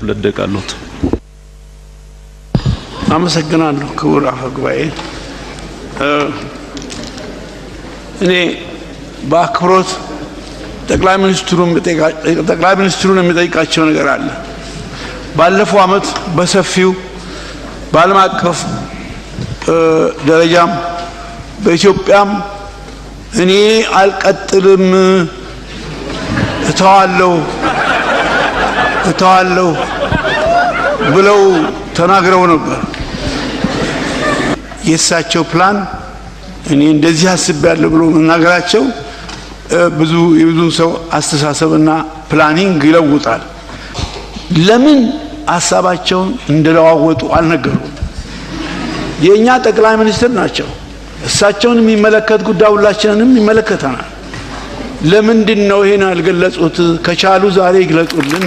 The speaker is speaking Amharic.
2 ደቂቃ አለዎት። አመሰግናለሁ ክቡር አፈ ጉባኤ። እኔ በአክብሮት ጠቅላይ ሚኒስትሩን የሚጠይቃቸው ነገር አለ። ባለፈው ዓመት በሰፊው በዓለም አቀፍ ደረጃም በኢትዮጵያም እኔ አልቀጥልም፣ እተዋለሁ እተዋለሁ ብለው ተናግረው ነበር። የእሳቸው ፕላን እኔ እንደዚህ አስቤያለሁ ብሎ መናገራቸው ብዙ የብዙን ሰው አስተሳሰብና planning ይለውጣል። ለምን ሀሳባቸውን እንደለዋወጡ አልነገሩም። የእኛ ጠቅላይ ሚኒስትር ናቸው። እሳቸውን የሚመለከት ጉዳይ ሁላችንንም ይመለከተናል። ለምንድን ነው ይሄን ያልገለጹት? ከቻሉ ዛሬ ይግለጹልን።